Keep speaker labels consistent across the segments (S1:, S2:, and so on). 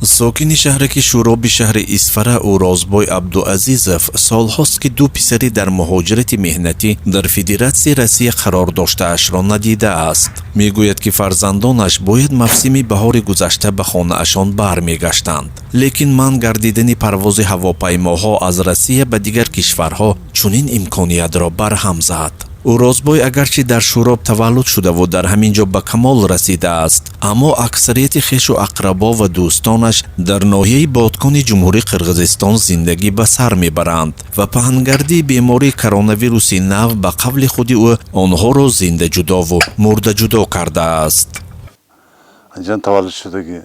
S1: Сокини шаҳраки Шӯроби шаҳри Исфара Урозбой Абдуазизов солҳост, ки ду писари дар муҳоҷирати меҳнатӣ дар Федератсияи Россия қарор доштаашро надидааст. Мегӯяд, ки фарзандонаш бояд мавсими баҳори гузашта ба хонаашон бармегаштанд, лекин манъ гардидани парвози ҳавопаймоҳо аз Россия ба дигар кишварҳо чунин имкониятро барҳам зад. Урозбой агарчи дар Шӯроб таваллуд шудаву дар ҳамин ҷо ба камол расидааст, аммо аксарияти хешу ақрабо ва дӯстонаш дар ноҳияи Бодкони Ҷумҳурии Қирғизистон зиндагӣ ба сар мебаранд ва паҳнгардии бемории коронавируси нав, ба қавли худи ӯ, онҳоро зиндаҷудову мурдаҷудо кардааст.
S2: Анҷан таваллуд шудагӣ,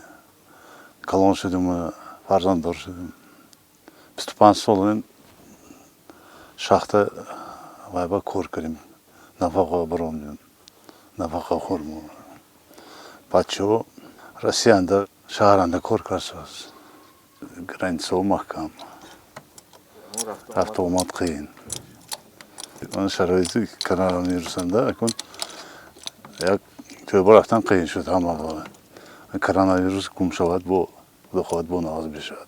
S2: калон шудим, фарзанддор шудим. 25 сол шахта вайба кор кардем, нафақа баромдем, нафақа хӯрмо. Бачаҳо Россиянда, шаҳранда кор кардааст. Границаҳо маҳкам, рафту омад қиин. Шароити коронавирусанда акун як ҷойба рафтан қиин шуд. Ҳама коронавирус гум шавад, бо худо хоҳад, бо нағз бишавад.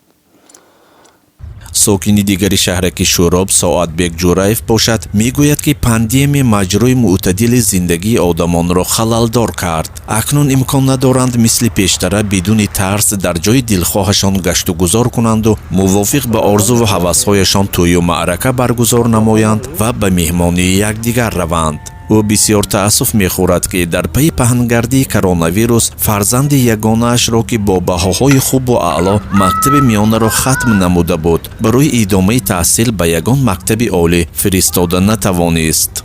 S1: Сокини дигари шаҳраки Шӯроб Соатбек Ҷураев бошад, мегӯяд, ки пандемия маҷрои мӯътадили зиндагии одамонро халалдор кард. Акнун имкон надоранд мисли пештара бидуни тарс дар ҷои дилхоҳашон гаштугузор кунанду мувофиқ ба орзуву ҳавасҳояшон тӯю маърака баргузор намоянд ва ба меҳмонии якдигар раванд. Ӯ бисёр таассуф мехӯрад, ки дар пайи паҳнгардии коронавирус фарзанди ягонаашро, ки бо баҳоҳои хубу аъло мактаби миёнаро хатм намуда буд, барои идомаи таҳсил ба ягон мактаби олӣ фиристода натавонист.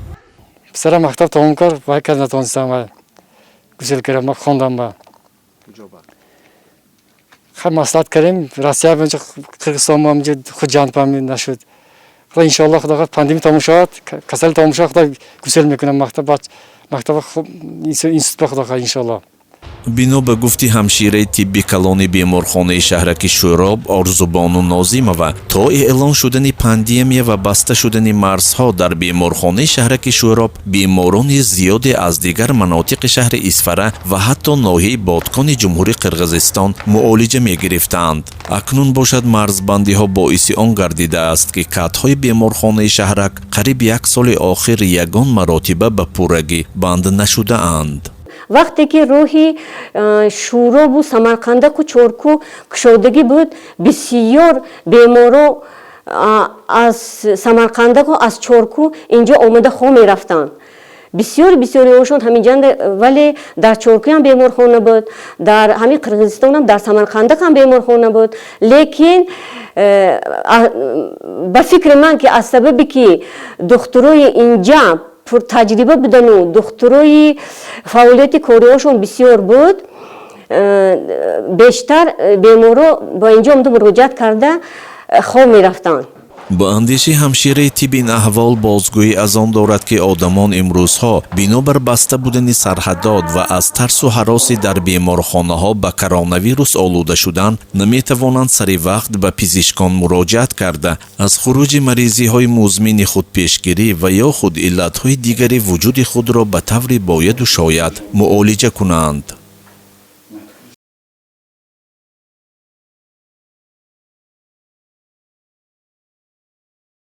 S3: Писарам мактаб тамом кард, вай кард, натавонистам, вай гусел кардам, хондам ба хай маслиҳат кардем Россия, Қирғизистон, Хуҷанд нашуд. Худо, иншоалло, худо хоҳад, пандемия тамом шавад, касали тамом шавад, худо гусел мекунам мактаб, мактаба, институтба, худо хоҳад, иншоалло.
S1: Бино ба гуфти ҳамшираи тибби калони беморхонаи шаҳраки Шӯроб Орзубону Нозимова, то эълон шудани пандемия ва баста шудани марзҳо дар беморхонаи шаҳраки Шӯроб беморони зиёде аз дигар манотиқи шаҳри Исфара ва ҳатто ноҳияи Бодкони Ҷумҳурии Қирғизистон муолиҷа мегирифтанд. Акнун бошад, марзбандиҳо боиси он гардидааст, ки катҳои беморхонаи шаҳрак қариб як соли охир ягон маротиба ба пуррагӣ банд нашудаанд.
S4: Вақте ки роҳи Шӯробу Самарқандаку Чорку кушодагӣ буд, бисёр беморо аз Самарқандаку аз Чорку инҷо омада хоб мерафтанд. Бисёри бисёриҳошон ҳаминҷанда, вале дар Чоркуям беморхона буд, дар ҳамин Қирғизистонам, дар Самарқандакам беморхона буд. Лекин ба фикри ман, ки аз сабабе ки духтурои инҷа пуртаҷриба будану духтурои фаъолияти кориҳошон бисёр буд, бештар беморо ба инҷо омада, муроҷиат карда, хоб мерафтанд.
S1: Ба андешаи ҳамшираи тиб, ин аҳвол бозгӯӣ аз он дорад, ки одамон имрӯзҳо бинобар баста будани сарҳадот ва аз тарсу ҳароси дар беморхонаҳо ба коронавирус олуда шудан наметавонанд сари вақт ба пизишкон муроҷиат карда, аз хуруҷи маризиҳои музмини худ пешгирӣ ва ё худ иллатҳои дигари вуҷуди худро ба таври бояду шояд муолиҷа кунанд.